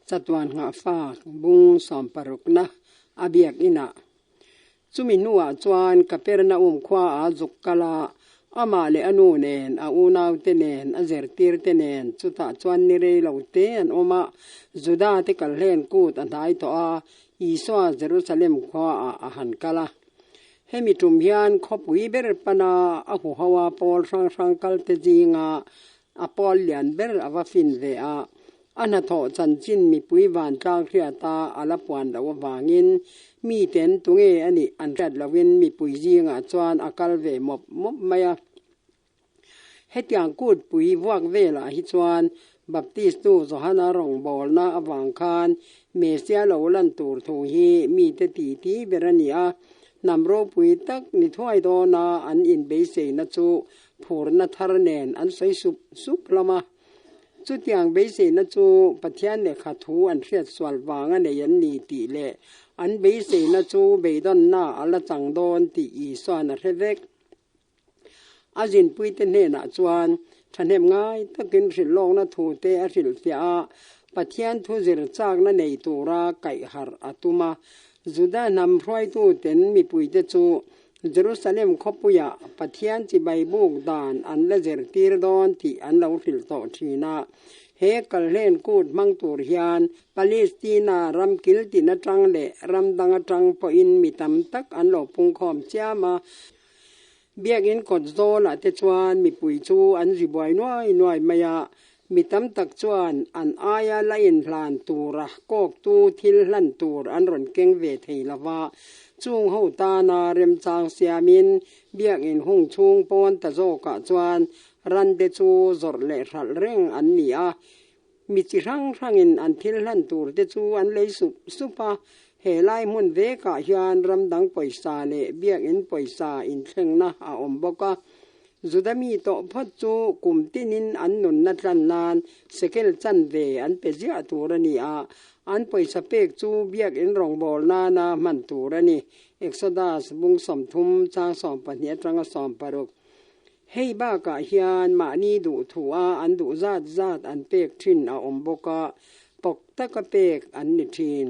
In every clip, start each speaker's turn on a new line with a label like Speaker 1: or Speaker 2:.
Speaker 1: Chatuan nghahfak bung sawmparukna a biak inah. Chumi hnuah chuan Kapernaum khuaah zuk kal a, amah leh a nu nen, a unaute nen, a zirtirte nen chutah chuan ni rei lo te an awm a. Juda te kalhlen kut a hnai tawh a, Isua Jerusalem khuaah a han kal a. Hemi tum hian khawpui ber pana a huho a pawl hrang hrang kalte zinga a pawl lian ber a va fin ve a, a hnathawh chanchin mipui vantlang hriata a la puan loh avangin miten tunge a nih an hriat lohin mipui zingah chuan a kal ve mawp mawp mai a. Hetiang kutpui vuak velah hi chuan Baptistu Johana rawngbawlna avang khan Messia lo lan tur thu hi mite titi ber a ni a, hnam ropui tak ni thuai dawna an inbeiseina chu phurna thar nen an sawi sup sup hlawm a. Chutiang beiseina chu Pathian lehkha thu an hriat sual vang a nei an ni tih leh an beiseina chu beidawnna a la chang dawn tih Isua'n a hre vek. A zinpuite hnenah chuan thahnem ngai takin hrilhlawkna thute a hrilhfiah a, Pathian thu zir chakna nei tura kaihharh a tum a. Juda hnam hruaituten mipuite chu Jerusalem khawpuiah Pathian chibai buk dan an la zirtir dawn tih an lo hrilh tawh thin a. He kalhlen kut hmang tur hian Palestina ram kiltin atang leh ram dang atang pawhin mi tam tak an lo pungkhawm chiam a. Biakinn kawt zawlah te chuan mipui chu an zi buai nuai nuai mai a, mi tam tak chuan an aia la inhlan tura kawktu thil hlan tur an rawn keng ve thei lo va, chung ho tana remchang siamin biakinn hung chhung pawn ta zawkah chuan rante chu zawrh leh hralh reng an ni a. Mi chi hrang hrangin an thil hlan tur te chu an lei sup sup a, he lai hmun vekah hian ram dang pawisa leh biakinn pawisa inthlengna a awm bawk a. Juda mi tawh phawt chu kum tinin an nunna tlan nan sekel chanve an pe ziah tur a ni a, an pawisa pek chu biakinn rawngbâwl nana hman tur a ni. Exodus bung 30 chang 12 atanga 16. Hei bakah hian mahni duh thuha an duh zat zat an pek thin a awm bawk a, pawk taka pek an ni thin.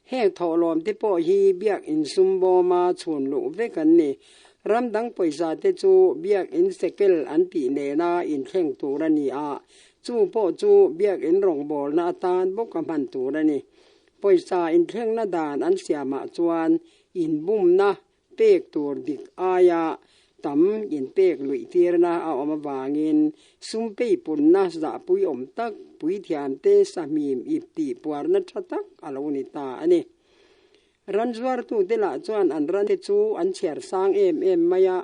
Speaker 1: Heng thawhlawm te pawh hi biakinn sum bawma chhun luh vek an ni. Ram dang pawisa te chu biakinn sekel an tih nena inthleng tur a ni a, chu pawh chu biakinn rawngbawlna atan bawk a hman tur a ni. Pawisa inthlengna dan an siamah chuan inbumna Pek tur dik aia tam inpek luih tirna a awm avangin sum peipunna zahpui awm tak puithiamte sahmim ip tih puarna tha tak a lo ni ta a ni. Ran zuartute lah chuan an rante chu an chhiar sang em em mai a,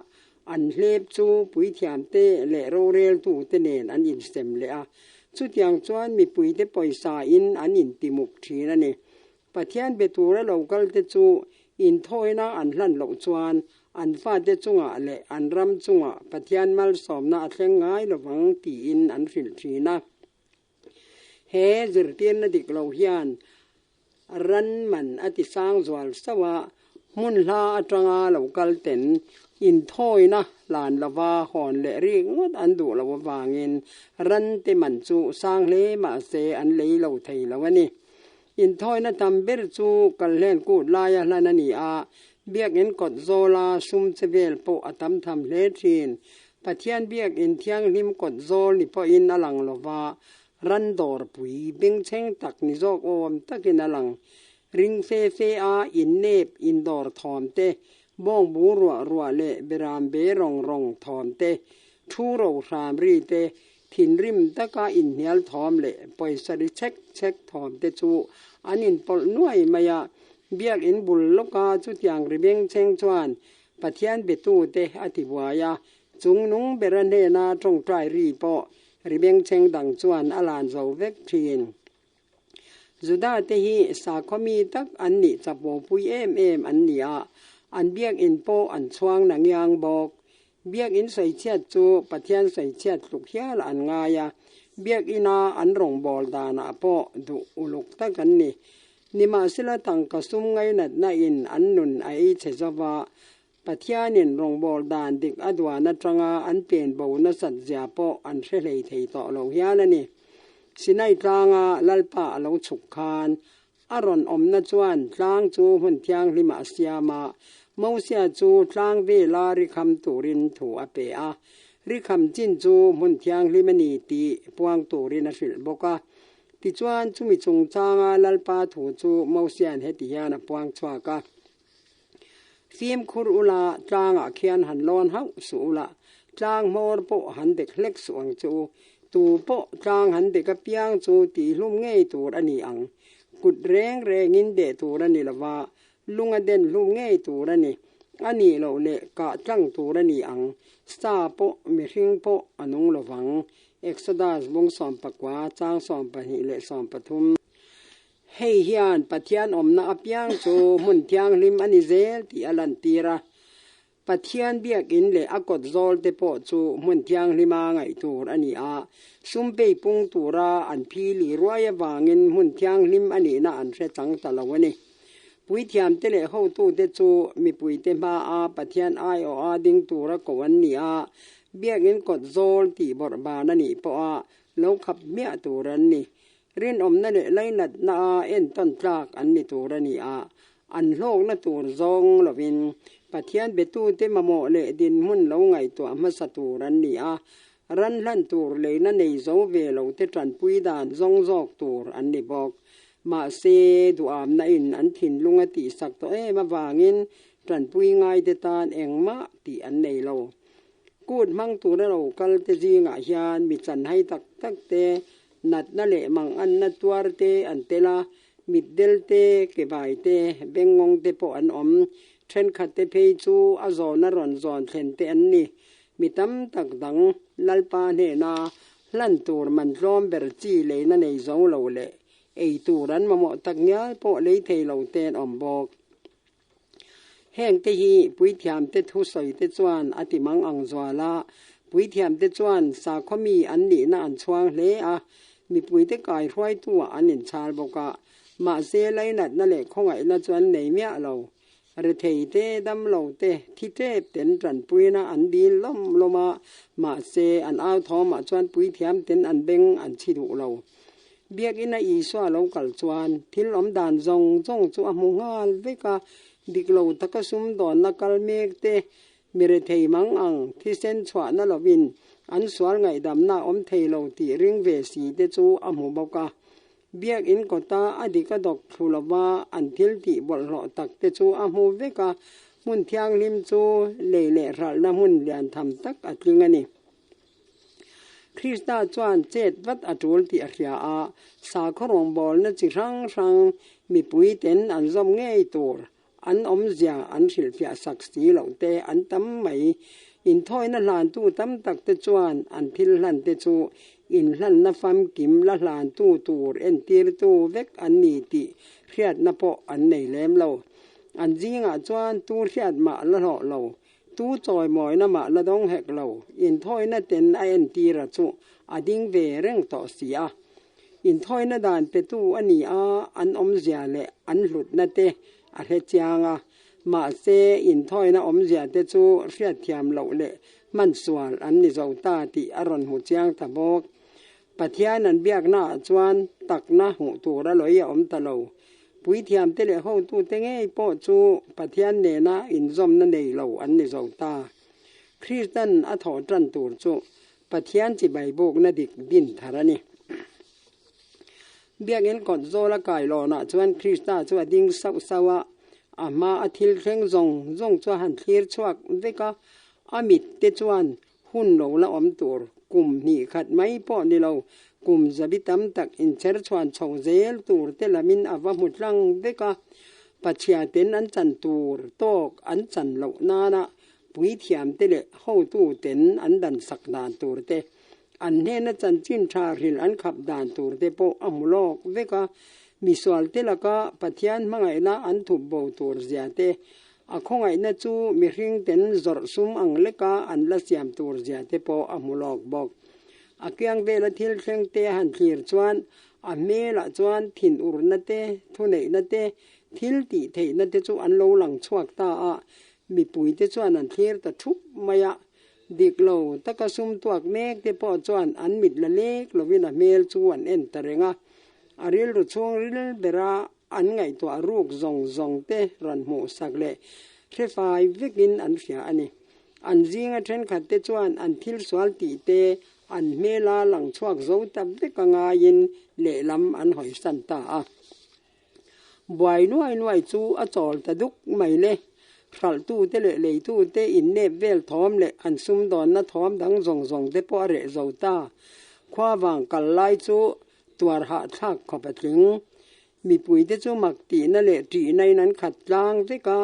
Speaker 1: an hlep chu puithiamte leh roreltute nen an insem leh a, chutiang chuan mipuite pawisa in an intimuk thin a ni. Pathian be tura lo kalte chu inthawina an hlan loh chuan an fate chungah leh an ram chungah Pathian malsawmna a thleng ngai lovang tiin an hrilh thin a. He zirtirna dik lo hian ran man a ti sang zual sauh a, hmun hla atanga lo kal ten inthawina hlan lova hawn leh rik ngawt an duh loh avangin ran te man chu sang hle mahse an lei lo thei lo a ni. Inthawina tam ber chu Kalhlen kut laia hlan a ni a, biakinn kawt zawla sum che vel pawh a tam tham hle thin. Pathian biakinn thianghlim kawt zawl ni pawhin a lang lo va, ran dawrpui bengchheng tak ni zawk awm takin a lang. Ring fe fe a innep indawr thawm te, bawngbu ruah ruah leh beram be rawng rawng thawm te, thu ro hram ri te, Thinrim taka inhnial thawm leh pawisa ri chhek chhek thawm te chu an inpawlh nuai mai a, biakinn bul lawka chutiang ri bengchheng chuan Pathian betute a ti buai a, chung nung bera hnena tawngtai ri pawh ri bengchheng dang chuan a lan zo vek thin. Juda te hi sakhaw mi tak an nih chapawpui em em an ni a, an biakinn pawh an chhuang na ngiang bawk. Biakinn sawichhiat chu Pathian sawichhiat tluk hial an ngai a, biakina an rawngbâwl danah pawh duh uluk tak an ni. Nimahsela tangka sum ngainatna in an nun a ei chhe zo va, Pathianin rawngbâwl dan dik a duan aṭanga an pen bo nasat zia pawh an hre hlei thei tawh lo hial a ni. Sinai tlanga Lalpa a lo chhuk khan a rawn awmna chuan tlang chu hmun thianghlimah a siam a, Mosia chu tlang vela rikham turin thu a pe a. Rikham chin chu hmun thianghlim a ni tih puang turin a hrilh bawk a. Tichuan, chumi chungchanga Lalpa thu chu Mosia'n heti hian a puang chhuak a. Fimkhur ula, tlangah khian han lawn hauh suh ula, tlang hmawr pawh han dek hlek suh ang chu. Tu pawh tlang han dek apiang chu tihhlum ngei tur a ni ang. Kut reng rengin deh tur a ni lova, lung a den hlum ngei tur a ni. A nih loh leh kah tlang tur a ni ang. Sa pawh, mihring pawh a nung lovang. Exodus bung 14, chang 12 leh 13. Hei hian Pathian awmna apiang chu hmun thianghlim a ni zel tih a lantir a. Pathian biakinn leh a kawt zawl te pawh chu hmun thianghlima ngaih tur a ni a, sum pei pung tura an phili ruai avangin hmun thianghlim a nihna an hre chang ta lo a ni. Puithiamte leh hotute chu mipuite hmaa Pathian aiawha ding tura koh an ni a, biakinn kawt zawl tih bawrh ban a nih pawha lo khap hmiah tur an ni. Rinawmna leh lainatna a entawn tlak an ni tur a ni a, an hlawkna tur zawng lovin Pathian betute mamawh leh dinhmun lo ngaihtuah hmasa tur an ni a, ran hlan tur leina nei zo ve lote tanpui dan zawng zawk tur an ni bawk. Mahse, duhamna in an thinlung a tihsak tawh em avangin tanpui ngaite tan engmah tih an nei lo. Kut hmang tura lo kal te zingah hian mi chanhai tak tak te, natna leh manganna tuar te an tel a, mitdel te, kebai te, bengngawng te pawh an awm. Thenkhat te phei chu a zawna rawn zawn thlen te an ni. Mi tam tak dang Lalpa hnena hlan tur man tlawm ber chi leina nei zo lo leh ei tur an mamawh tak ngial pawh lei thei lo te an awm bawk. Hengte hi puithiamte thusawite chuan a ti mang ang zual a, puithiamte chuan sakhaw mi an nihna an chhuang hle a, mipuite kaihruaituah an inchhal bawk a, mahse lainatna leh khawngaihna chu an nei miah lo. Retheite, damlote, thi tep ten tanpuina an dil lawm lawm a, mahse an authawmah chuan puithiamten an beng an chhi duh lo. Biakina Isua lo kal chuan thil awm dan zawng zawng chu a hmu nghal vek a, dik lo taka sumdawnna kal mek te, mi rethei mang ang thisen chhuahna lovin an sual ngaihdamna a awm thei lo tih ring ve si te chu a hmu bawk a. Biakin kawta a dik a dawk thlu lova an thil tih bawlhhlawh tak te chu a hmu vek a, hmun thianghlim chu lei leh hralhna hmun lian tham tak a tling a ni. Krista chuan chet vat a tul tih a hria a, sakhaw rawngbawlna chi hrang hrang mipuiten an zawm ngei tur an awmzia an hrilhfiah sak si loh te an tam mai. Inthawina hlantu tam tak te chuan an thil hlan te chu inhlanna famkim la hlantu tur entirtu vek an ni tih hriatna pawh an nei lem lo. An zingah chuan tu hriat mah la hlawh lo Tu chawimawina mah la dawng hek lo, inthawina ten a entira chu a ding ve reng tawh si a. Inthawina dan petu a ni a, an awmzia leh an hlutna te a hre chiang a. Mahse, inthawina awmzia te chu hriatthiam loh leh hmansual an ni zo ta tih a rawn hmu chiang ta bawk. Pathian an biaknaah chuan takna hmuh tur a lawi a awm ta lo. Puithiamte leh hotute ngei pawh chu Pathian nena inzawmna nei lo an ni zo ta. Kristian a thawh tan tur chu Pathian chibai bukna dik din thar a ni. Biakinn kawt zawla kailawnah chuan Krista chu a ding sauh sauh a, a hma a thil thleng zawng zawng chu a han thlir chhuak vek a, a mitte chuan Hun lo la awm tur kum hnih khat mai pawh ni lo, kum zabi tam tak inchher chhuan chho zel tur te lamin a va hmu tlang vek a. Pachhia ten an chan tur tawk an chan loh nana puithiam te leh hotu ten an dan sak dan tur te, an hnena chanchin tha hrilh an khap dan tur te pawh a hmu lawk vek a. Misual te laka Pathian hmangaihna an thup bo tur zia te A khawngaihna chu mihring ten zawrh sum ang leka an la siam tur zia te pawh a hmu lawk bawk. A kiang vela thil thleng te a han thlir chuan a hmelah chuan thinurna te, thuneihna te, thil tih theihna te chu an lo lang chhuak ta a, mipui te chuan an thlir ta thup mai a. Dik lo taka sum tuak mek te pawh chuan an mit la lek lovin a hmel chu an en ta reng a. A rilru chhung ril bera an ngaihtuah ruk zawng zawng te rawn hmuhsak leh hrefai vekin an hria a ni. An zinga thenkhat te chuan an thil sual tih te an hmela lang chhuak zo ta vek a ngaiin lehlam an hawisan ta a. Buai nuai nuai chu a chawl ta duk mai le. Hralhtute leh leitute innep vel thawm leh an sumdawnna thawm dang zawng zawng te pawh a reh zo ta. Khua vang kal lai chu tuar hahthlak khawp a tling. Mipuite chu mak tihna leh ṭihna in an khat tlang vek a,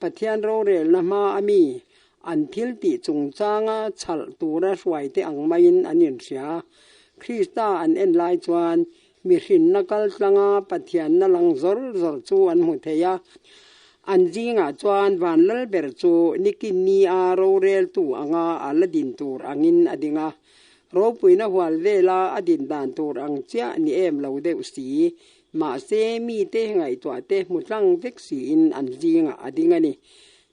Speaker 1: Pathian rorelna hma a mi an thil tih chungchanga chhalh tura hruaite ang maiin an inhria. Krista an en lai chuan Mihrinna kal tlanga Pathianna lang zawr zawr chu an hmu thei a. An zingah chuan van lal ber chu nikin nia roreltu anga a la din tur angin a ding a. Ropuina hual vela a din dan tur ang chiah ni em lo deuh si. Mahse, mite ngaihtuah te hmu tlang vek siin an zingah a ding a ni.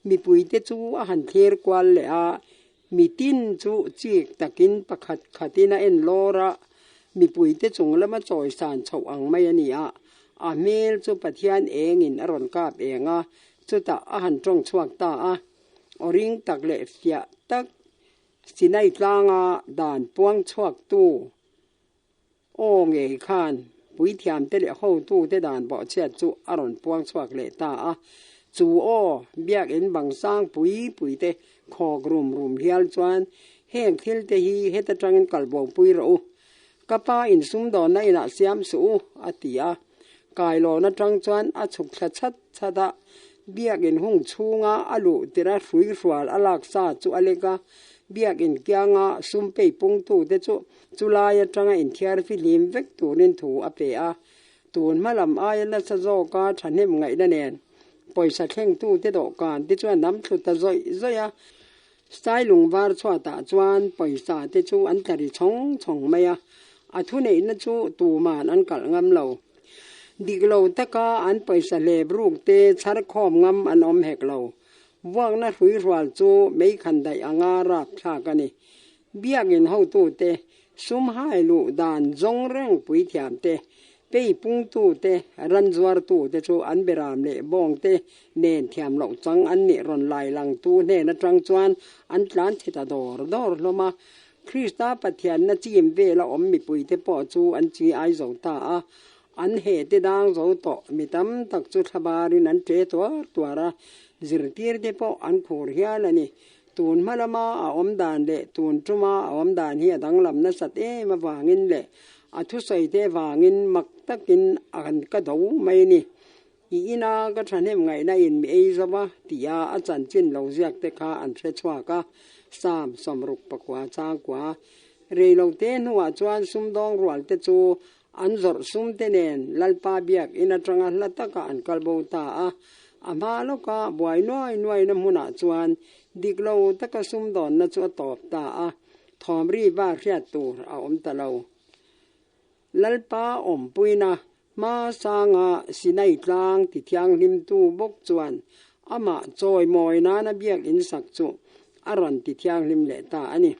Speaker 1: Mipuite chu a han thlir kual leh a, Mitin chu chik takin pakhat khatin a en lawr a, mipuite chung lama chawisan chhoh ang mai a ni a. A hmel chu Pathian engin a rawn kap eng a, chutah a han tawng chhuak ta a. Aw ring tak leh fiah tak Sinai tlanga dan puang chhuaktu Aw ngei khan puithiamte leh hotute dan bawhchhiat chu a rawn puang chhuak leh ta a. Chu aw, biakinn bang sang pui puite khawk rum rum hial chuan heng thilte hi heta tangin kal bopui rawh u. Ka pa in sumdawnna inah siam suh u, a ti a. Kailawn atang chuan a chhuk thla chhat chhat a, biakinn hung chhunga a luh tirh a hrui hrual a lak sa chu a lek a, biakinn kianga sum pei pungtute chu Chulai atanga inthiar fihlim vek turin thu a pe a, tun hma lam aia nasa zawka thahnem ngaihna nen pawisa thlengtute dawhkan te chuan nam thlu ta zawih zawih a. Sailung var chhuatah chuan pawisa te chu an tla ri chhawng chhawng mai a, a thuneihna chu tuman an kalh ngam lo. Dik lo taka an pawisa hlep ruk te chhar khawm ngam an awm hek lo. Vuakna hruihrual chu meikhan daih anga rapthlak a ni. Biakinn hotute, sum hai luh dan zawng reng puithiamte, pei pungtute, ran zuartute chu an beram leh bawngte nen thiam loh chang an nih rawn lai langtu hnen atang chuan an tlan chhe ta dawr dawr hlawm a. Krista Pathianna chim vela awm mipuite pawh chu an chi ai zo ta a, an he te dang zo tawh mi tam tak chu thlabarin an ṭe tuar tuar a, zirtirte pawh an khur hial a ni. Tun hma lama a awm dan leh tun tuma a awm dan hi a danglam nasat em avangin leh a thusawi te avangin mak takin a han ka do mai a ni. I ina ka thahnem ngaihna in mi ei zo va tia a chanchin lo ziak te kha an hre chhuak a, Psalm 64 changkua rei lo te hnuah chuan sumdawng rual te chu An zawrh sumte nen Lalpa biakinn atanga hla taka an kal bo ta a, a hma lawka buai nuai nuaina hmunah chuan dik lo taka sumdawnna chu a tawp ta a, thawm ri va hriat tur a awm ta lo. Lalpa awmpuina hma sanga Sinai tlang ti thianghlimtu bawk chuan amah chawimawi nana biakinn sak chu a rawn ti thianghlim leh ta a ni.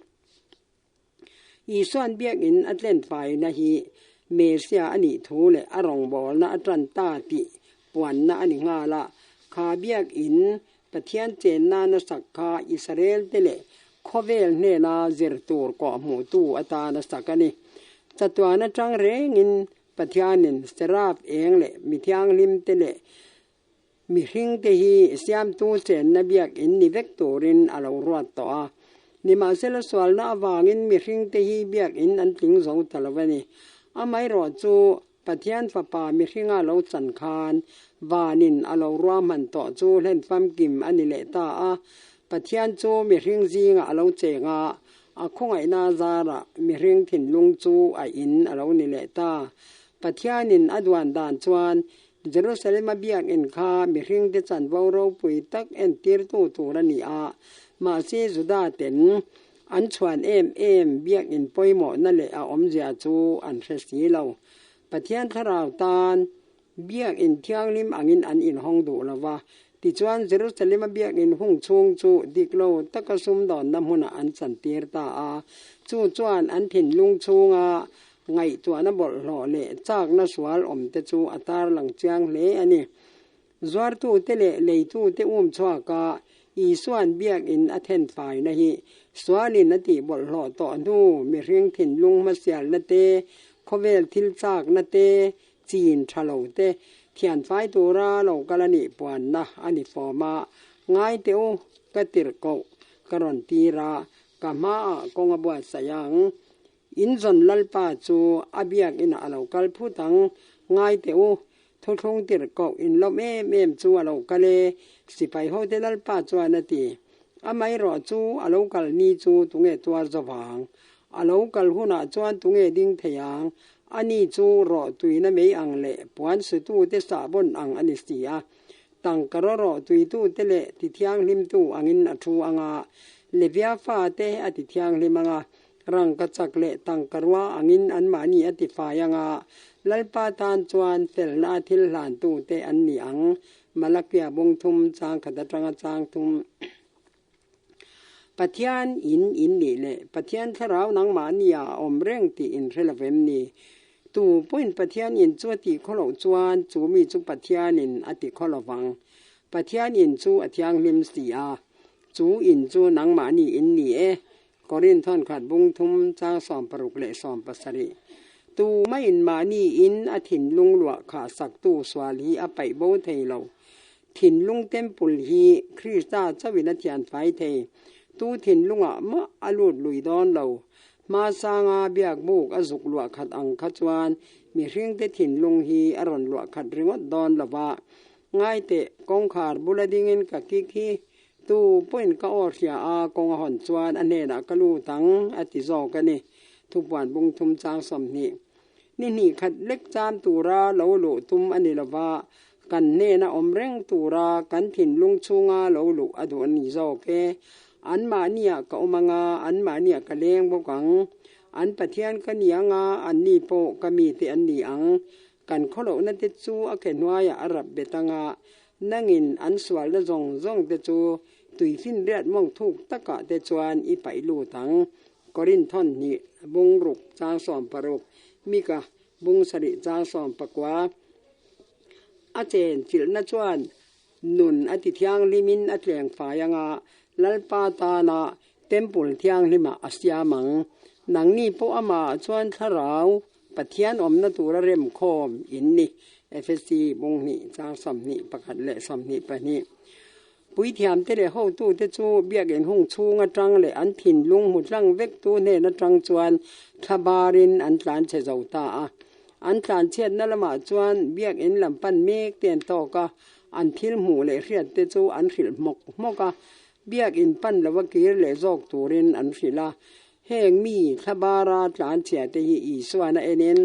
Speaker 1: Isuan biakinn a tlen faina hi Messiah a nih thu leh a rawngbawlna a tan ta tih puanna a ni nghal a. Kha biakinn Pathian chen nana sak kha Israel te leh khawvel hnena zir tur kawhhmuhtu atana sak a ni. Chatuan atang rengin Pathianin Seraph eng leh mithianghlim te leh Mihringte hi Siamtu chenna biakinn ni vek turin a lo ruat tawh a. Nimahsela sualna avangin mihringte hi biakinn an tling zo ta lo a ni. Amaherawh chu Pathian Fapa mihringa lo chan khan vanin a lo ruahman tawh chu hlen famkim a ni leh ta a. Pathian chu mihring zingah a lo cheng a, a khawngaihna zarah mihring thinlung chu a in a lo ni leh ta. Pathianin a duan dan chuan Jerusalem-a biakinn kha mihringte chanvo ropui tak entirtu tur a ni a, mahse Juda ten an chhuan em em biakinn pawimawhna leh a awmzia chu an hre si lo. Pathian thlarau tan biakinn thianghlim angin an inhawng duh lo va. Tichuan, Jerusalem-a biakinn hung chhung chu dik lo taka sumdawnna hmunah an chantir ta a. Chu chuan an thinlung chhunga ngaihtuahna bawlhhlawh leh chakna sual awmte chu a tarlang chiang hle a ni. Zuartute leh leitute um chhuaka Isua'n biakinn a then faina hi sualin a tih bawlhhlawh tawh hnu mihring thinlung hmasialna te, khawvel thil chakna te, chin tha lo te thianfai tura lo kal a nih puanna a ni fawm a, Ngai teh u, ka tirh koh ka rawn tir a, ka hmaah kawng a buatsaih ang. In zawn Lalpa chu a biakinah a lo kal phut ang, ngai teh u, thuthlung tirh koh in lawm em em chu a lo kal e, sipai hote Lalpa chuan a ti. Amaherawh chu a lo kal ni chu tunge tuar zo vang? A lo kal hunah chuan tunge ding thei ang? Ani chu rawh tuina mei ang leh puan sutute sahbawn ang a ni si a. Tangka rawrawh tuitute leh tithianghlimtu angin a thu ang a, Levia fate a tithianghlim ang a, rangka chak leh tangka rua angin anmahni a tifai ang a, Lalpa tan chuan felna a thil hlantute an ni ang, Malakia bung thum chang khat atanga chang thum. Pathian in in nih leh Pathian thlarau nangmahni ah a awm reng tih in hre lo vem ni? Tu pawhin Pathian in chu a tih khaw loh chuan chu mi chu Pathian in a ti khaw lo vang. Pathian in chu a thianghlim si a, chu in chu nangmahni in ni e. Korinth thawnkhat bung thum chang 60 leh 70. Tu maiin mahni in a thinlung luah khah saktu sual hi a paih bo thei lo. Thinlung temple hi Krista chauhin a thian fai thei. Tu thinlungah mah a lut lui dawn lo. Hmasanga biak buk a zuk luah khat ang kha chuan mihringte thinlung hi a rawn luah khat ringawt dawn lo va. Ngaiteh, kawngkhar bula dingin ka kik hi tu pawhin ka aw hria a, kawng a hawn chuan a hnenah ka lut ang, a ti zawk a ni. Thupuan bung thum chang 20. Ni hnih khat lek cham tura lo luh tum a ni lo va, kan hnena awm reng tura kan thinlung chhunga lo luh a duh a ni zawk e. Anmahniah ka awm ang a, anmahniah ka leng bawk ang. An Pathian ka ni ang a, anni pawh ka mite an ni ang. Kan khawlohna te chu a ke hnuaiah a rap bet ang a, nangin an sualna zawng zawng te chu tuifinriat mawng thuk takah te chuan i paih lut ang. Korinth thawn hnih, bung ruk chang 60, Mika bung sarih chang 19. A chen chilhna chuan nun a ti thianghlimin a tleng fai ang a, Lalpa tana Temple thianghlimah a siam ang. Nangni pawh amah chuan thlarau Pathian awmna tura remkhawm in ni. Efesi bung hnih chang 21 leh 22. Puithiamte leh hotute chu biakinn hung chhung atang leh an thinlung hmu tlang vektu hnen atang chuan thla barin an tlanchhe zo ta a. An tlanchhiatna lamah chuan biakinn lam pan mek te an tawk a, an thil hmuh leh hriatte chu an hrilh hmawk hmawk a, biakinn pan lova kir leh zawk turin an hrilh a. Heng mi thla bara tlanchhiate hi Isuan a enin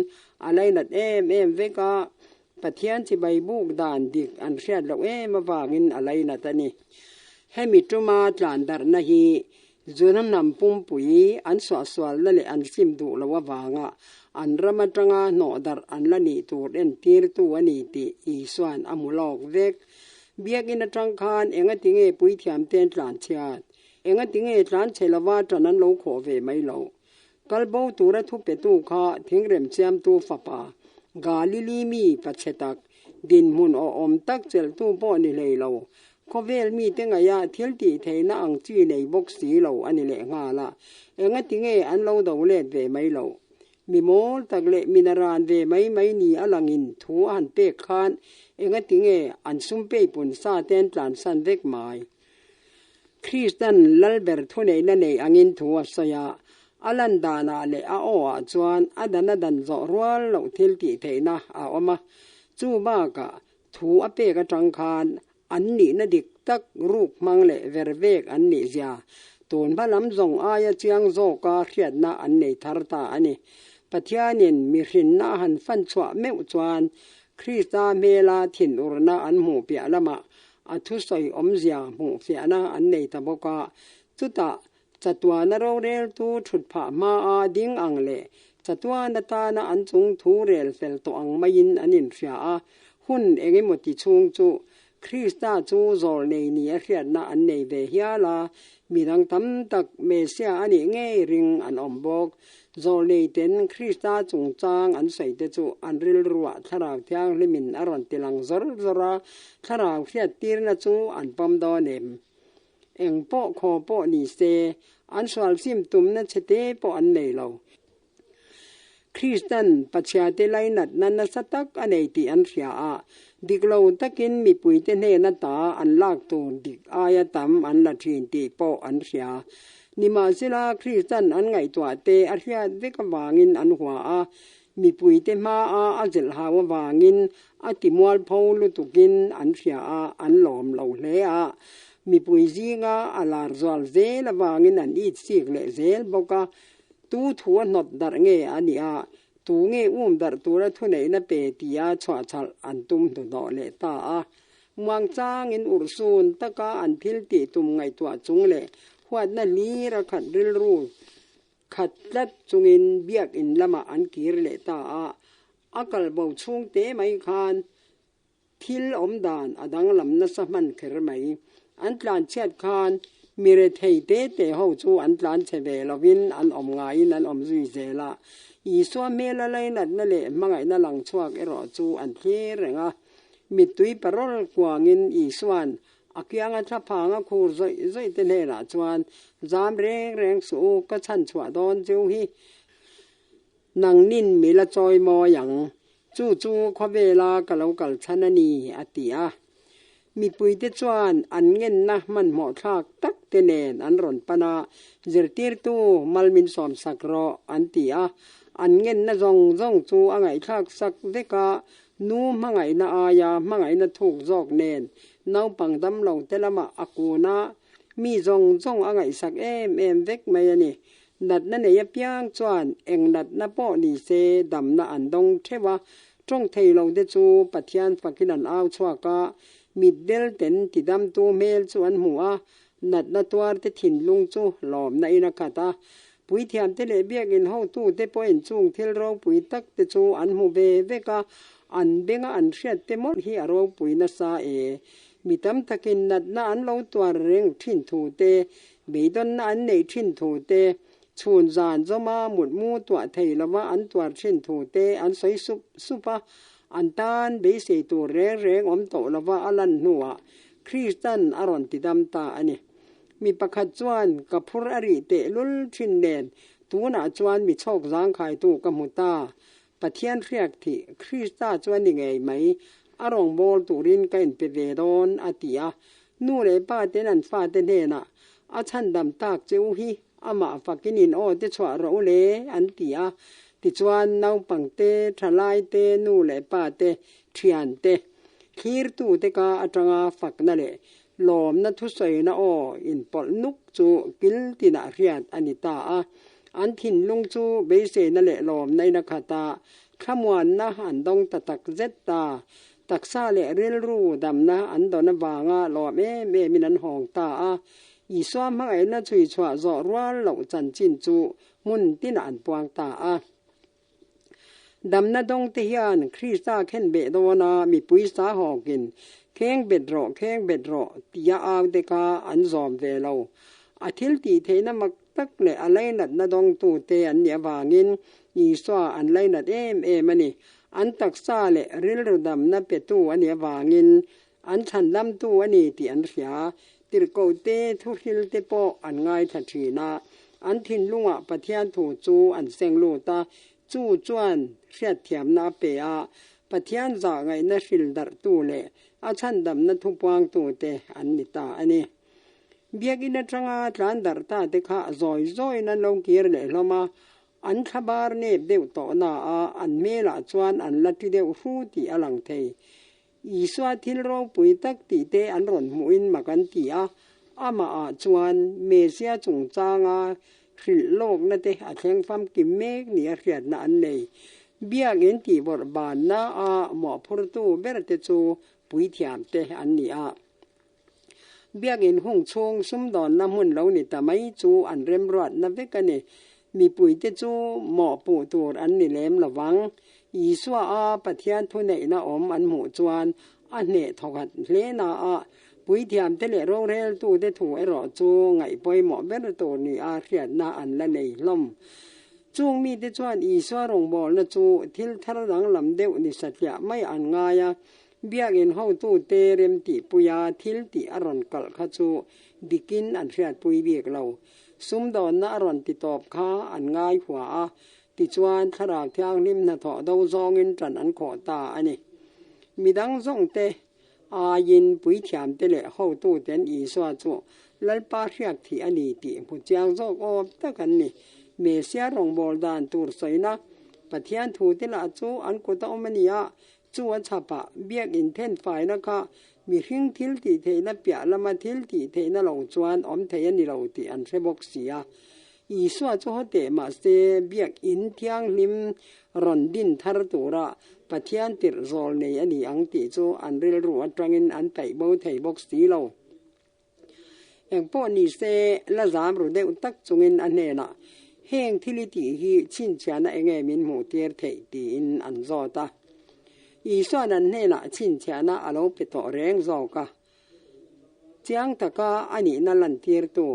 Speaker 1: a lainat em em vek a, Pathian chibai buk dan dik an hriat loh em avangin a lainat a ni. Hemi tuma tlan darhna hi Juna hnam pumpui an suahsualna leh an sim duh loh avanga an ram atanga hnawh darh an la nih tur entirtu a ni tih Isua'n a hmu lawk vek. Biakinn atang khan engatinge puithiamte an tlanchhiat? Engatinge tlanchhe lova tan an lo khawh ve mai loh? Kal bo tura thupetu kha thingrem siamtu fapa, Galili mi pachhe tak, dinhmun awhawm tak chelhtu pawh ni hlei lo, khawvel mite ngaih a thil tih theihna ang chi nei bawk si lo a ni lehnghal a, engatinge an lo do let ve mai loh? Mi mawl tak leh mi naran ve mai mai ni a langin thu a han pek khan engatinge an sum peipun sa te an tlansan vek mai? Kristan Lalber thuneihna nei angin thu a sawi a, a lan danah leh a awah chuan a dan a dan zawh rual loh thil tih theihna a awm a. Chu bakah thu a pek atang khan an nihna dik tak ruk hmang leh ver vek an nih zia tun hma lam zawng aia chiang zawka hriatna an nei thar ta a ni. Pathianin mihrinna a han fan chhuah meuh chuan Krista hmela thinurna an hmuh piah lamah A thusawi awmzia hmuhfiahna an nei ta bawk a, chutah chatuana roreltu thut phah hmaa ding ang leh chatuan atana an chung thu rel fel tawh ang maiin an inhria a, hun engemaw ti chhung chu. Krista chu zawlnei nia hriatna an nei ve hial a, midang tam tak Messia a nih ngei ring an awm bawk. Zawlnei ten Krista chungchang an sawi te chu an rilruah Thlarau Thianghlimin a rawn tilang zawr zawr a, Thlarau hriattirna chu an pawm dawn em? Eng pawh khaw pawh ni se, an sual sim tumna chhe te pawh an nei lo. Kristan Pathiate lainatna nasa tak a nei tih an hria a, dik lo takin mipuite hnena ta an lak tur dik aia tam an la thin tih pawh an hria. Nimahsela, Kristan an ngaihtuahte a hriat vek avangin an hua a, mipuite hmaa a zilh hau avangin a timualpho lutukin an hria a, an lawm lo hle a. Mipui zinga a lar zual zel avangin an itsik leh zel bawk a, Tu thu a hnawt darh nge a nih a, tu nge um darh tura thuneihna pe tia chhuahchhalh an tum hnuhnawh leh ta a. Muangchangin urhsun taka an thil tih tum ngaihtuah chung leh huatna hlir a khat rilru khat tlat chungin biakinn lamah an kir leh ta a. A kalbo chhungte mai khan Thil awm dan a danglam nasa hman kher mai. An tlan chhiat khan mi rethei te te ho chu an tlan chhe ve lovin an awm ngaiin an awm zui zel a. Isua hmela lainatna leh hmangaihna lang chhuak erawh chu an thlir reng a. Mittui parawl kuangin Isua'n a kianga thlaphanga khur zawih zawih te hnenah chuan, Zam reng reng suh u, ka chhan chhuah dawn cheu hi. Nangnin mi la chawi mawi ang. Chu chu khawvela ka lo kal chhan a ni, a ti a. Mipuite chuan an ngenna hmanhmawh thlak tak te nen an rawn pan a, Zirtirtu, mal min sawm sak rawh, an ti a. An ngenna zawng zawng chu a ngaihthlak sak vek a, nu hmangaihna aia hmangaihna thuk zawk nen naupang damlo te lamah a kun a, mi zawng zawng a ngaihsak em em vek mai a ni. Natna nei apiang chuan eng natna pawh ni se damna an dawng theuh a, tawng thei lo te chu Pathian fakin an au chhuak a, mitdel ten tidamtu hmel chu an hmu a, natna tuar te thinlung chu lawmna in a khat a. Puithiamte leh biakinn hotute pawhin chung thil ropui tak te chu an hmu ve vek a, an benga an hriat te mawlh hi a ropui nasa e. Mi tam takin natna an lo tuar reng thin thu te Beidawnna an neih thin thu te, chhun zan zawma mutmu tuah thei lova an tuar thin thu te an sawi sup sup a, an tan beisei tur reng reng awm tawh lova a lan hnuah Kristan a rawn ti dam ta a ni. Mi pakhat chuan ka phur a rih teh lul thin nen tunah chuan mi chhawk zangkhaitu ka hmu ta. Pathian hriak thih Krista chu a ni ngei mai, a rawngbâwl turin ka inpe ve dawn, a ti a. Nu leh pa ten an fate hnenah, A chhandam tak che u hi, amah fakin in aw te chhuah rawh u le, an ti a. Tichuan, naupangte, thalaite, nu leh pa te, thiante, thlirtute ka atanga fakna leh Lawmna thusawina aw inpawlh nuk chu kil tinah hriat a ni ta a. An thinlung chu beiseina leh lawmna in a khat a, thlamuanna an dawng ta tak zet ta. Taksa leh rilru damna an dawn avanga lawm em emin an hawng ta a. Isua hmangaihna chhuichhuah zawh rual loh chanchin chu hmun tinah an puang ta a. Damna dawngte hian Krista khenbeh dawna mipui sa hawkin kheng bet rawh, kheng bet rawh tia au te kha an zawm ve lo. A thil tih theihna mak tak leh a lainatna dawngtute an nih avangin Isua an lainat em em a ni. An taksa leh rilru damna petu a nih avangin an chhandamtu a ni tih an hria. Tirhkohte thuhrilte pawh an ngaithla thin a, an thinlungah Pathian thu chu an seng lut a, chu chuan hriatthiamna a pe a, Pathian zah ngaihna hril darhtu leh a chhandamna thupuangtute an ni ta a ni. Biakinn atanga tlan darh ta te kha zawi zawiin an lo kir leh hlawm a, an thlabar nep deuh tawh na a, an hmelah chuan an la ti deuh hru tih a lang thei. Isua thil ropui tak tih te an rawn hmuhin mak an ti a, amahah chuan Mesia chungchanga hrilh lawkna te a thleng famkim mek nia hriatna an nei. Biakinn tihbawrh banna a mawhphurtu ber te chu puithiam te an ni a. Biakinn hung chhung sumdawnna hmun lo ni ta mai chu an remruatna vek a ni. Mipuite chu mawhpuh tur an ni lem lo vang. Isua a Pathian thuneihna awm an hmuh chuan a hneh thawkhat hle na a, puithiamte leh roreltute thu erawh chu ngaih pawimawh ber tur nia hriatna an la nei hlawm. Chung mite chuan Isua rawngbawlna chu thil thar danglam deuh ni satliah mai an ngai a, biakinn hotute remtihpuia thil tih a rawn kalh kha chu dikin an hriatpui bik lo. Sumdawnna a rawn ti tawp kha an ngai hua a, tichuan Thlarau Thianghlim hnathawh do zawngin ṭan an khawh ta a ni. Midang zawngte aiin puithiamte leh hotuten Isua chu Lalpa hriak thih a ni tih hmu chiang zawk awm tak an ni. Mesia rawngbâwl dan tur sawina Pathian thute lah chu an kut a awm a ni a, chu a chhapah biak inthenfaina kha mihring thil tih theihna piah lama thil tih theihna lo chuan awm thei a ni lo tih an hre bawk si a. Isua chu haw teh mahse biak in thianghlim rawn din thar tura Pathian tirh zawl nei a ni ang tih chu an rilru atangin an paih bo thei bawk si lo. Engpawh ni se, la zam ru deuh tak chungin a hnenah, Heng thil i tih hi chhinchhiahna enge min hmuh tir theih? tiin an zawt a. Isua'n an hnenah chhinchhiahna a lo pe tawh reng zawk a. Chiang taka a nihna lantirtu,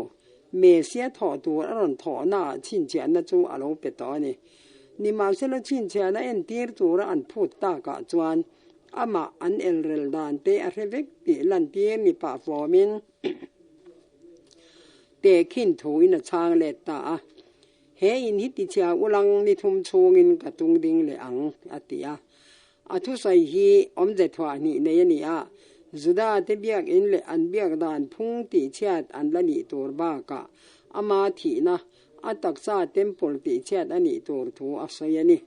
Speaker 1: Mesia thawh tur a rawn thawhnaah chhinchhiahna chu a lo pe tawh a ni. Nimahsela chhinchhiahna entir tura an phut takah chuan amah an elrel dan te a hre vek tih lantir ni pah fawmin tehkhin thuin a chhang let ta a. He in hi tichhia ulang ni thum chhungin ka tung ding leh ang, a ti a. A thusawi hi awmze thuah hnih nei a ni a, Juda te biakinn leh an biak dan phung tihchhiat an la nih tur bakah ama thihna, a taksa temple tihchhiat a nih tur thu a sawi a ni.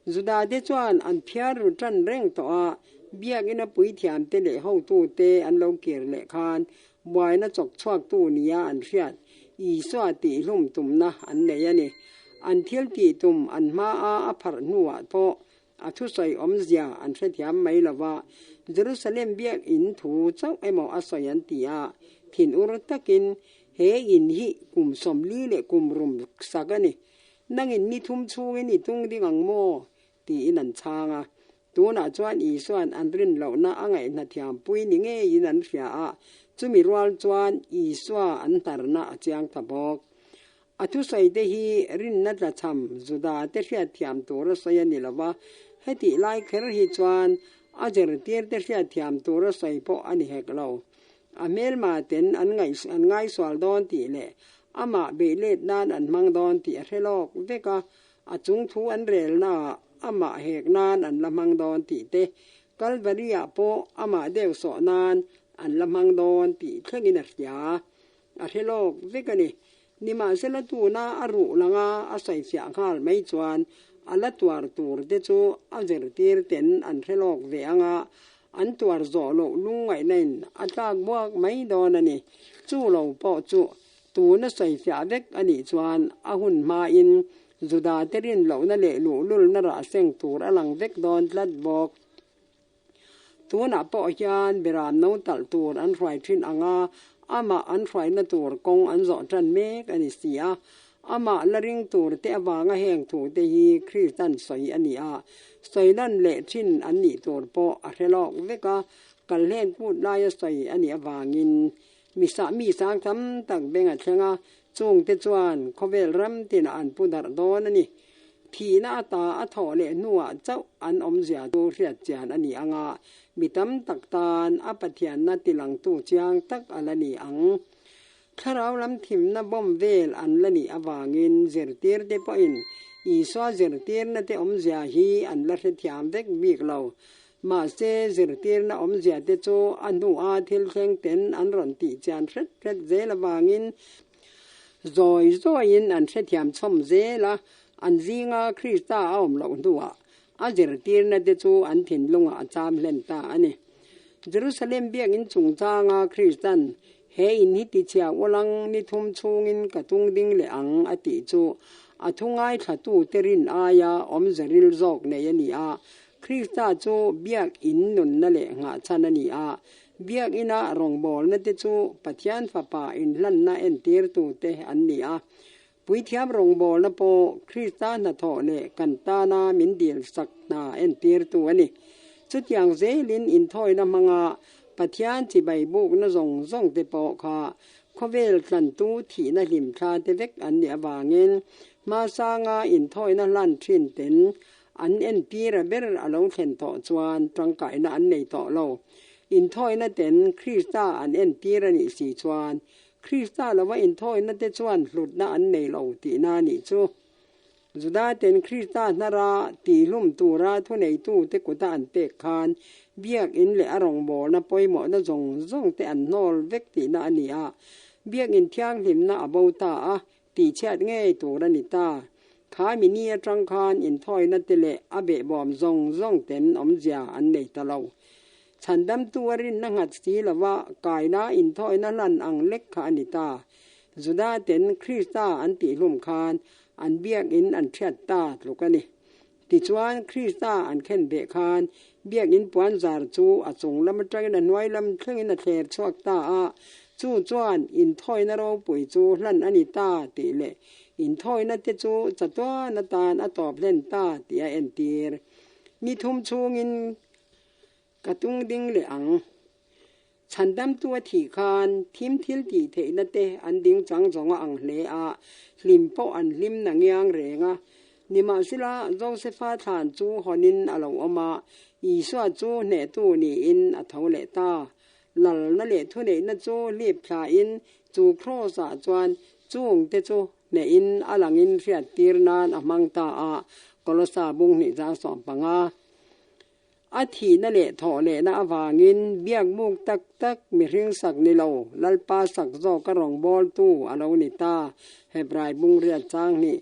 Speaker 1: Juda te chuan an phiar ru tan reng tawh a, biakina puithiamte leh hotute an lo kir leh khan buaina chawk chhuaktu nia an hriat Isua tihhlum tumna an nei a ni. An thil tih tum an hmaa a pharh hnuah pawh a thusawi awmzia an hrethiam mai lo va, Jerusalem biakinn thu chauh emaw a sawi an ti a, thinur takin he in hi kum 40 leh kum rum sak a ni. Nangin ni thum chhungin i tung ding ang maw? tiin an chhang a. Tunah chuan Isua'n an rin lohna a ngaihhnathiampui ni ngeiin an hria a, chumi rual chuan Isua an hnarna a chiang ta bawk. A thusawite hi rinna tlachham Juda te hriatthiam tura sawi a ni lo va, hetih lai kher hi chuan a zirtirte hriatthiam tura sawi pawh a ni hek lo. A hmelma ten an an ngaisual dawn tih leh amah beih let nan an hmang dawn tih a hre lawk vek a, a chung thu an relnaah amah hek nan an la hmang dawn tih te, Kalvari-ah pawh amah deuh sawh nan an la hmang dawn tih thlengin a hria. A hre lawk vek a ni. Nimahsela tuna a ruh langa a sawifiah nghal mai chuan a la tuar tur te chu a zirtir ten an hre lawk ve ang a, an tuar zawh loh lungngaihna in a tlak buak mai dawn a ni. Chu lo pawh chu tuna sawifiah vek a nih chuan a hun hmain Juda te rin lohna leh luhlulna rah seng tur a lang vek dawn tlat bawk. Tunah pawh hian beram no talh tur an hruai thin ang a, amah an hruaina tur kawng an zawh tan mek a ni si a. Amah la ring tur te avanga heng thu te hi Kristan sawi a ni a, sawi lan leh thin an nih tur pawh a hre lawk vek a, kalhlen kut laia sawi a nih avangin mi sah mi sang tam tak beng a thleng a, chungte chuan khawvel ram tinah an pu darh dawn a ni. Thihna ata a thawh leh hnuah chauh an awmzia chu hriat chian a ni ang a, mi tam tak tan a Pathianna tilangtu chiang tak a la ni ang. Thlarau lam thimna bawm vel an la nih avangin zirtirte pawhin Isua zirtirna te awmzia hi an la hrethiam vek bik lo. Mahse, zirtirna awmzia te chu a hnua thil thleng ten an rawn tih chian hret hret zel avangin Zawi zawiin an hrethiam chhawm zel a, an zinga Krista a awm loh hnuah a zirtirna te chu an thinlungah a cham hlen ta a ni. Jerusalem biakinn chungchanga Krista'n he in hi tichhia ulang ni thum chhungin ka tung ding leh ang a tih chu a thu ngaithlatute rin aia awmze ril zawk nei a ni a. Krista chu biakinn nunna leh nghahchhan a ni a, Biakina rawngbawlna te chu Pathian Fapa inhlanna entirtute an ni a. Puithiam rawngbawlna pawh Krista hnathawh leh kan tana min dilsak hna entirtu a ni. Chutiang zelin inthawina hmanga Pathian chibai bukna zawng zawng te pawh kha khawvel tlantu thihna hlimthla te vek an nih avangin hmasanga inthawina hlan thin ten an entira ber a lo thlen tawh chuan tangkaina an nei tawh lo. Inthawina ten Krista an entir a nih si chuan Krista lova inthawina te chuan hlutna an nei lo tihna a nih chu. Juda-ten Krista hnara tihlum tura thuneitute kuta an pek khan biakinn leh a rawngbawlna pawimawhna zawng zawng te an hnawl vek tihna a ni a, biakinn thianghlimna a bo ta a, tihchhiat ngei tur a ni ta. Kha mi ni atang khan inthawina te leh a behbawm zawng zawng ten awmzia an nei ta lo. Chhandamtu a rinna nghat si lova kaina inthawina hlan ang lek kha a ni ta. Juda ten Krista an tihhlum khan an biakinn an thiat ta tluk a ni. Tichuan, Krista an khen beh khan biakinn puanzar chu a chung lam atangin a hnuai lam thlengin a thler chhuak ta a, chu chuan inthawina ropui chu hlan a ni ta tih leh inthawina te chu chatuan atan a tawp hlen ta tih a entir. Ni thum chhungin Ka tung ding leh ang. Chhandamtu a thih khan thim thil tih theihna te an ding chang zawng a ang hle a, hlim pawh an hlim na ngiang reng a. Nimahsela, Josefa thlan chu hawnin a lo awm a, Isua chu hnehtu niin a tho leh ta. Lalna leh thuneihna chu hlip thlain chu Kraws-ah chuan chungte chu hnehin a langin hriattir nan a hmang ta a, Kolosa bung hnih zang 15. A thihna leh thawh lehna avangin biakbuk tak tak mihring sak ni lo, Lalpa sak zawka rawngbawltu a lo ni ta, Hebrai bungriat chang hnih.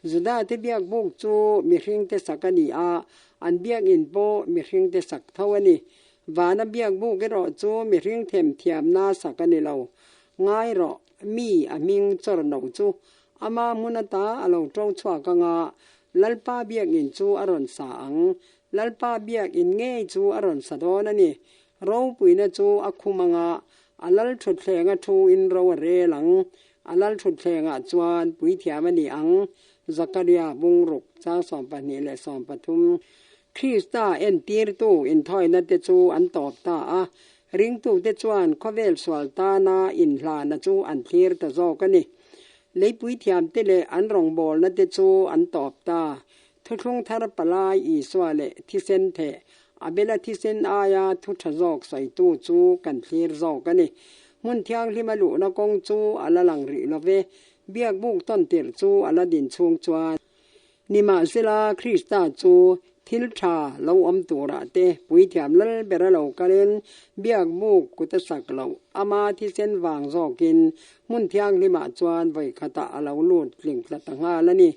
Speaker 1: Judate biakbuk chu mihringte sak a ni a, an biakin pawh mihringte sak tho a ni. Vana biakbuk erawh chu mihring themthiamna sak a ni lo. Ngai rawh, mi a hming chawr no chu ama hmun ata a lo to chhuak anga Lalpa biakin chu a rawn sa ang. Lalpa biakinn ngei chu a rawn sa dawn a ni. Ropuina chu a khum anga a lal thutthleng a thuin ro a rel ang. A lal thutthlengah chuan puithiam a ni ang. Zakaria bungruk chang 12 leh 13. Krista entirtu inthawina te chu an tawp ta a, ringtute chuan khawvel sual tana inhlana chu an thlir ta zawk a ni. Lei puithiamte leh an rawngbawlna te chu an tawp ta. Thuthlung thar palai Isua leh thisen theh, Abela thisen aia thu tha zawk sawitu chu kan thlir zawk a ni. Hmun thianghlima luhna kawng chu a la lang rih lo ve, biakbuk tawn tirh chu a la din chhung chuan. Nimahsela, Krista chu thil tha lo awm turah te puithiam lal bera lo kalin biakbuk kut a sak loh, ama thisen vang zawkin Hmun thianghlimah chuan vawi khatah a lo lut tling tla ta nghal a ni.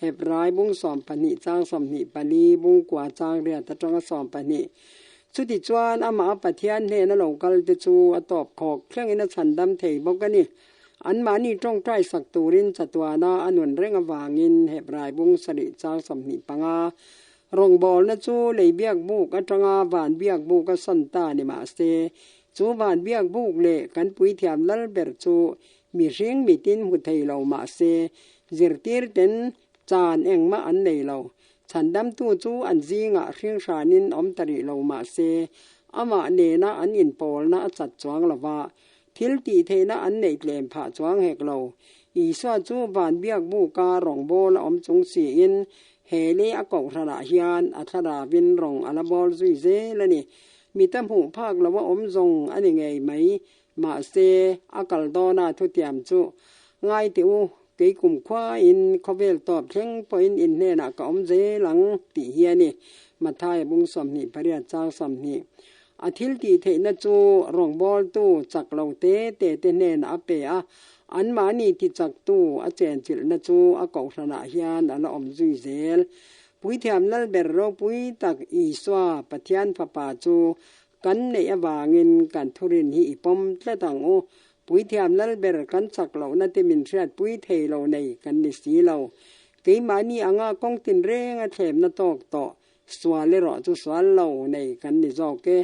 Speaker 1: Hebrai bung 12 chang 24 bung kua chang riat atanga 12. Chuti chuan amah a Pathian hnena lo kal te chu a tawp khawk thlengin a chhandam thei bawk a ni. Anmahni tawngtai sak turin chatuana a nun reng avangin Hebrai bung 7 chang 25 rawngbawlna chu lei biakbuk atanga van biakbuk a sawn ta ni mahse Chu van biak buk leh kan puithiam lal ber chu mihring mitin hmu thei lo mah se, zirtir ten chan engmah an nei lo. Chhandamtu chu an zingah hringhranin awm ta rih lo mah se, amah nena an inpawlna a chat chuang lo va, thil tih theihna an neih tlem phah chuang hek lo. Isua chu van biak buka rawngbawla awm chung siin he lei a kohhranah hian a thlaravin rawng a la bawl zui zel a ni. Mita hmuh phak lo a awm zawng a ni ngei mai. Mahse, a kal dawna thutiam chu ngai teh u, kei kum khuain khawvel tawp thleng pawhin in hnenah ka awm zel ang tih hi a ni. Mathaia bung 28 chang 20. A thil tih theihna chu rawngbawltu chak lo te te te hnenah a pe a, anmahni ti chaktu a chenchilhna chu a kohhranah hian a la awm zui zel. Puithiam Lalber ropui tak Isua, Pathian Fapa chu kan neih avangin kan thurin hi i pawm tlat ang u. Puithiam Lalber kan chak lohna te min hriatpui thei lo nei kan ni si lo. Keimahni anga kawng tinrenga thlemna tawk tawh sual erawh chu sual lo nei kan ni zawk e.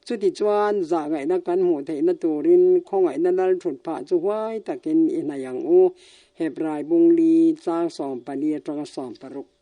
Speaker 1: Chutichuan zahngaihna kan hmuh theihna turin khawngaihna lal thut phah chu huai takin i hnaih ang u. Hebrai bung li chang 14 atanga 16.